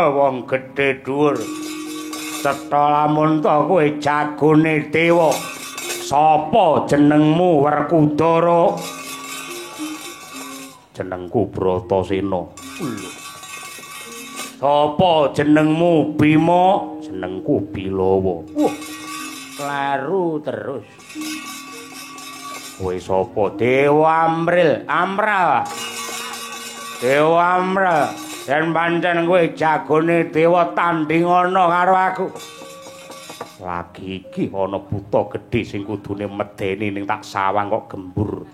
Wong gedhe dhuwur. Cetha lamun to kowe jagone dewa. Sapa jenengmu Werkudara? Jenengku Bratasena. Sapa jenengmu Bima? Jenengku Bilawa. Wah, kleru terus. Kowe sapa? Dewa Amril, Amral. Dewa Amral, yen pancen kowe jagone dewa tandingana karo aku. Lagi iki ana buta gedhe sing kudune medeni ning tak sawang kok gembur.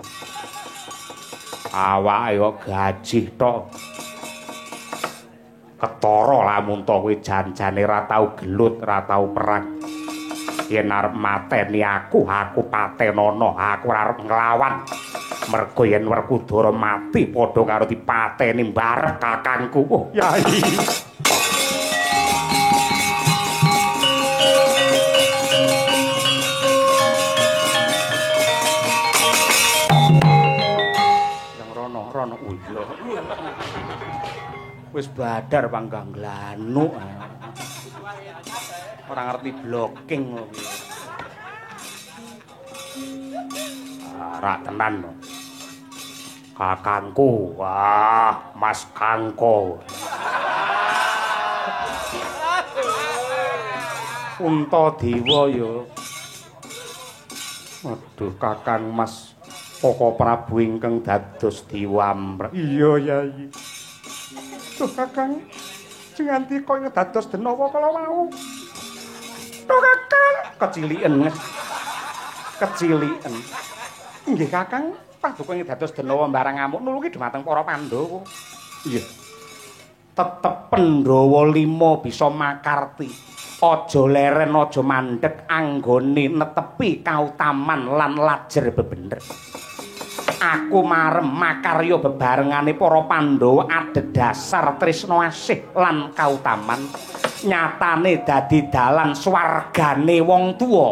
Awake kok gajih tok. Ketara lamun to kowe janjane ra tau gelut, ra tau perang. Yen arep mateni aku, aku patenono, aku ora arep nglawan. Mergo yen Werkudara mati padha karo dipateni mbarep kakangku. Oh, Yai. Yang rono-rono iya. Wis badar panggah nglanuk. Ora ngerti blocking kok piye. Ora tenan. Kakangku, wah, Mas Kangko. Unta dewa ya. Aduh, Kakang Mas Koko Prabu ingkang dados dewa amrek. Iya, Yai. Duh, Kakang, sing nganti kaya dados denawa kala wau. Duh, Kakang, keciliken. Keciliken. Nggih, Kakang, paduka ing dados denawa barang ngamuk nulungi dhumateng para Pandhawa. Iya. Tetep Pandhawa 5 bisa makarti. Aja leren, aja mandhek anggone netepi kautaman lan lajer bebener. Aku marem makarya bebarengane para Pandhawa adhedhasar tresna asih lan kautaman. Nyatane dadi dalan swargane wong tuwa.